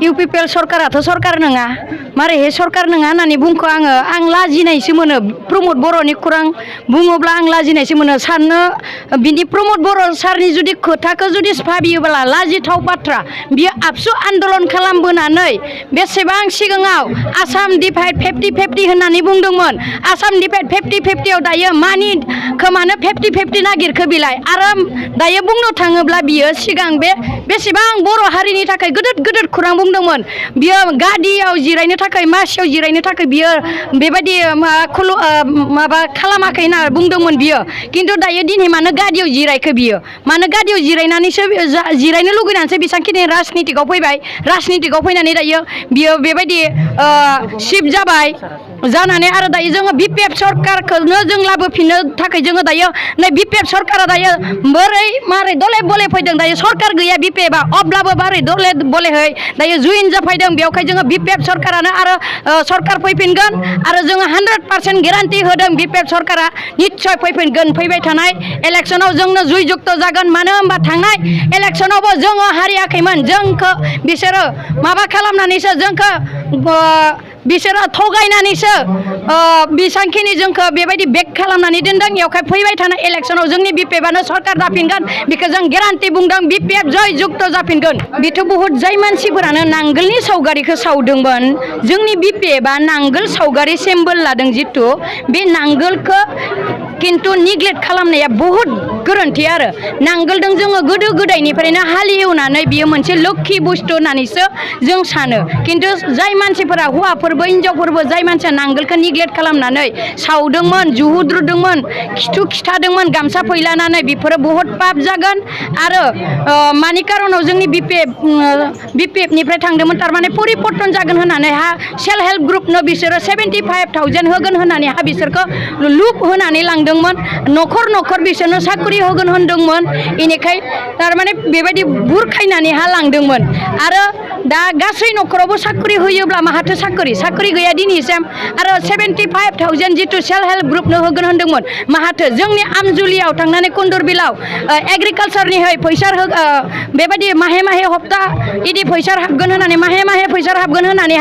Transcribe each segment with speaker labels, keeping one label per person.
Speaker 1: UPPL सरकाराथ' सरकार नङा मारैहाय सरकार नङा होननानै बुंखो आं लाजिनायसो मोनो प्रमद बर'नि खौरां बुङोब्ला आं लाजिनायसो मोनो साननो बिनि प्रमद बर' सारनि जुदि खोथाखौ जुदि भाबियोब्ला लाजिथाव बाथ्रा बियो आबसु आन्दलन खालामबोनानै बेसेबां सिगाङाव आसाम डिभाइड 50-50 होननानै बुंदोंमोन आसाम डिभाइड 50-50 दायो मानि खोमानो 50-50 नागिरखो बिलाय आरो दायो बुंनो थाङोब्ला बियो सिगां बेसेबां बर' हारिनि थाखाय गोदोर खौरां बुंदोंमोन बियो गादियाव जिरायनो थाखाय मासियाव जिरायनो थाखाय बियो बेबायदि माबा खालामाखै होनना बुंदोंमोन बियो खिन्थु दायो दिनै मानो गादियाव जिरायखो बियो मानो गादियाव जिरायनानैसो जिरायनो लुगैनानैसो बेसेबांखिनि राजनितिकआव फैबाय राजनितिकआव फैनानै दायो बियो बेबायदि शिफ्ट जाबाय जानानै आरो दायो जोङो बिपिएफ सरकारखौनो जों लाबोफिननो थाखाय जोङो दायो नै बिपिएफ सरकारा दायो मारै दले बले फैदों दायो सरकार गैया बिपिएफआ अब्लाबो मारै दले बलेहै दायो जुइन जाफैदों बेवहाय जोङो बिपिएफ सरकारानो आरो सरकार फैफिनगोन आरो जोङो 100% गेरान्टि होदों बिपिएफ सरकारा निश्चय फैफिनगोन फैबाय थानाय इलेक्सनाव जोंनो जुइ जुक्त जागोन मानो होनबा थांनाय इलेक्सनावबो जोङो हारियाखैमोन जोंखौ बिसोरो माबा खालामनानैसो जोंखौ बिसोरो थगायनानैसो बेसांखिनि जोंखौ बेबायदि बेक खालामनानै दोनदों बेवहाय फैबाय थानाय इलेक्सनाव जोंनि बिपिएफआनो सरकार जाफिनगोन बेखौ जों गेरान्टि बुंदों बिपिएफ जय जुक्त जाफिनगोन बेथ' बहुत जाय मानसिफोरानो नांगोलनि सावगारिखौ सावदोंमोन जोंनि बिपिएफआ नांगोल सावगारि सिम्बल लादों जितु बे नांगोलखौ खिन्थु निग्लेक्ट खालामनाया बहुत गोरोन्थि आरो नांगोलदों जोङो गोदो गोदायनिफ्रायनो हालेवनानै बियो मोनसे लोक्षि बुस्थु होननानैसो जों सानो खिन्थु जाय मानसिफोरा हौवाफोरबो हिनजावफोरबो जाय मानसिया नांगोलखौ निग्लेक्ट खालामनानै सावदोंमोन जुहुद्रुदोंमन खिथु खिथादोंमन गामसा फैलानानै बेफोरो बहुत पाप जागोन आरो मानि कारनाव जोंनि बिपिएफनिफ्राय थांदोंमोन थारमाने परिबर्तन जागोन होननानै सेल्फ हेल्प ग्रुपनो बिसोरो 75,000 होगोन होननानै बिसोरखौ लुप होनानै लांदोंमोन न'खर बिसोरनो साख्रि होगोन होनदोंमोन बेनिखाय थारमाने बेबायदि बुरखायनानै लांदोंमोन आरो दा गासै न'खरावबो साख्रि होयोब्ला माहाथो साख्रि गैया दिनैसिम आरो 75,000 जितु सेल्फ हेल्प ग्रुपनो होगोन होनदोंमोन माहाथो जोंनि आमजुलियाव थांनानै कुन्दुरबिलाव एग्रिकालसारनिहाय फैसा बेबायदि माहे हप्ता इदि फैसा हाबगोन होननानै माहे फैसा हाबगोन होननानै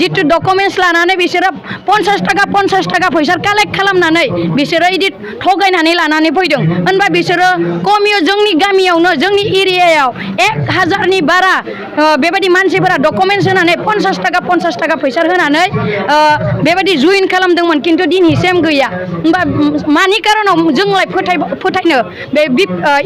Speaker 1: जितु डकुमेन्टस लानानै बिसोरो 50 थाखा फैसा कालेक्ट खालामनानै बिसोरो इदि थगायनानै लानानै फैदों होनबा बिसोरो कमियो जोंनि गामियावनो जोंनि एरियायाव 1000नि बारा बेबायदि मानसिफोरा डकुमेन्टस होनानै 50 थाखा फैसा होनानै बेबायदि जुइन खालामदोंमोन खिन्थु दिनैसिम गैया होनबा मानि कारनाव जोंलाय फोथायनो बे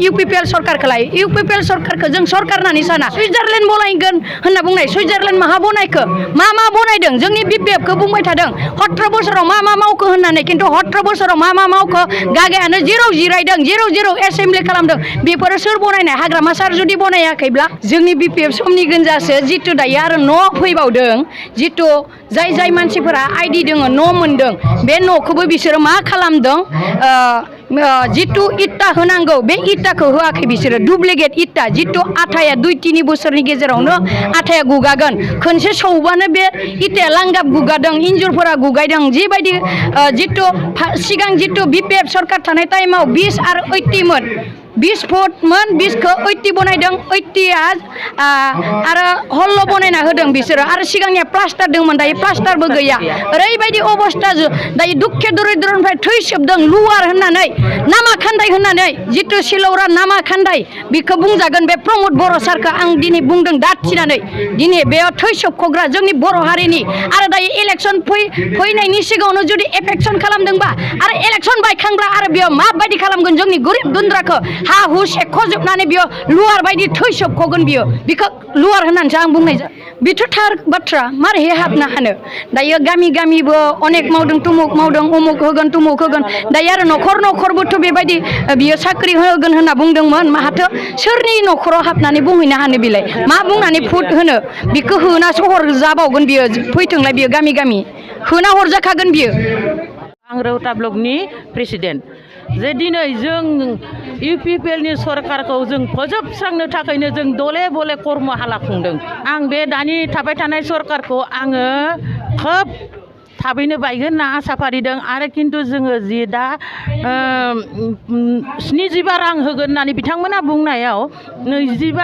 Speaker 1: इउपिपिएल सरकारखौलाय इउपिपिएल सरकारखौ जों सरकार होननानै साना सुइजारलेण्ड बनायगोन होनना बुंनाय सुइजारलेण्ड माहा बनायखो मा बनायदों जोंनि बिपिएफखौ बुंबाय थादों 17 बोसोराव मा मावखो होननानै खिन्थु 17 बोसोराव मा मावखो गागायानो जेराव जिरायदों जेराव एसेम्बलि खालामदों बेफोरो सोर बनायनाय हाग्रामा सार जुदि बनायाखैब्ला जोंनि बिपिएफ समनि गोनजासो जितु दायो आरो न' फैबावदों जितु जाय मानसिफोरा आइडि दङ न' मोनदों बे न'खौबो बिसोरो मा खालामदों जितु इटा होनांगौ बे इटाखौ होआखै बिसोरो डुप्लिकेट इटा जितु आथाया 2-3 बोसोरनि गेजेरावनो आथाया गुगागोन खनसे सौबानो बे इटाया लांगाब गुगादों इन्जुरफोरा गुगायदों जिबायदि सिगां जितु बिपिएफ सरकार थानाय टाइमाव 20 आरो 80 मोन 20 फुटमोन 20खौ 80 बनायदों 80आ आरो हल्ल' बनायना होदों बिसोरो आरो सिगांनिया प्लास्टार दंमोन दायो प्लास्टारबो गैया ओरैबायदि अबस्था दायो दुखे दरिद्रनिफ्राय थैसोबदों लुवार होननानै नामा खान्दाय होननानै जितु सिलौरा नामा खान्दाय बेखौ बुंजागोन बे प्रमद बर' सारखौ आं दिनै बुंदों दाथिनानै दिनै बेयाव थैसोबख'ग्रा जोंनि बर' हारिनि आरो दायो इलेक्सन फैनायनि सिगाङावनो जुदि एफेक्सन खालामदोंबा आरो इलेक्सन बायखांब्ला आरो बेयाव माबायदि खालामगोन जोंनि गोरिब गुन्द्राखौ हु सेख'जोबनानै बियो लुवार बायदि थैसोबख'गोन बियो बेखौ लुवार होननानैसो आं बुंनाय बेथ' थार बाथ्रा मारैहाय हाबनो हानो दायो गामिबो अनेक मावदों तुमुक मावदों उमुक होगोन तुमुक होगोन दायो आरो न'खरबोथ' बेबायदि बियो साख्रि होगोन होनना बुंदोंमोन माहाथो सोरनि न'खराव हाबनानै बुंहैनो हानो बिलाय मा बुंनानै फुट होनो बिखौ होना सहर जाबावगोन बियो फैथोंलाय बियो गामि होना हरजाखागोन बियो
Speaker 2: आं रौता ब्लकनि प्रेसिडेन्ट जे दिनै जों इउपिपिएलनि सरकारखौ जों फोजोबस्रांनो थाखायनो जों दले बले कर्म हाला खुंदों आं बे दानि थाबाय थानाय सरकारखौ आङो खोब थाबैनो बायगोन होनना आसा फारिदों आरो खिन्थु जोङो जि दा 75 रां होगोन होननानै बिथांमोना बुंनायाव 25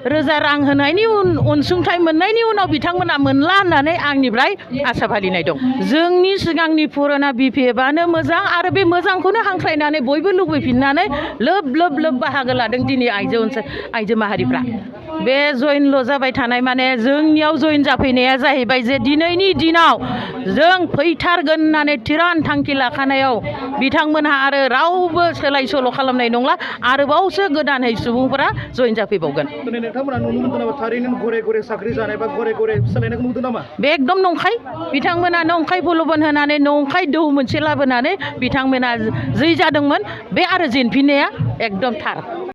Speaker 2: रोजा रां होनायनि अनसुंथाइ मोननायनि उनाव बिथांमोना मोनला होननानै आंनिफ्राय आसा फालिनाय दं। जोंनि सिगांनि पुराना BPFआनो मोजां आरो बे मोजांखौनो हांख्रायनानै बयबो लुबैफिननानै लोब लोब लोब बाहागो लादों दिनै आइजो माहारिफ्रा। बे जयेनल' जाबाय थानाय माने जोंनियाव जयेन जाफैनाया जाहैबाय जे दिनैनि दिनाव जों फैथारगोन होननानै थिरान थांखि लाखानायाव बिथांमोनहा आरो रावबो सोलाय सोल' खालामनाय नंला, आरोबावसो गोदानै सुबुंफोरा जयेन जाफैबावगोन।
Speaker 3: नोंथांमोना नुनो मोनदों नामा थारैनो घरे घरे साख्रि जानाय बा घरे घरे सोलायनायखौ नुदों नामा?
Speaker 2: बे एकदम नंखाय। बिथांमोना नंखाय प्रल'भन होनानै नंखाय दौ मोनसे लाबोनानै बिथांमोना जै जादोंमोन बे आरो जेनफिननाया एकदम थार।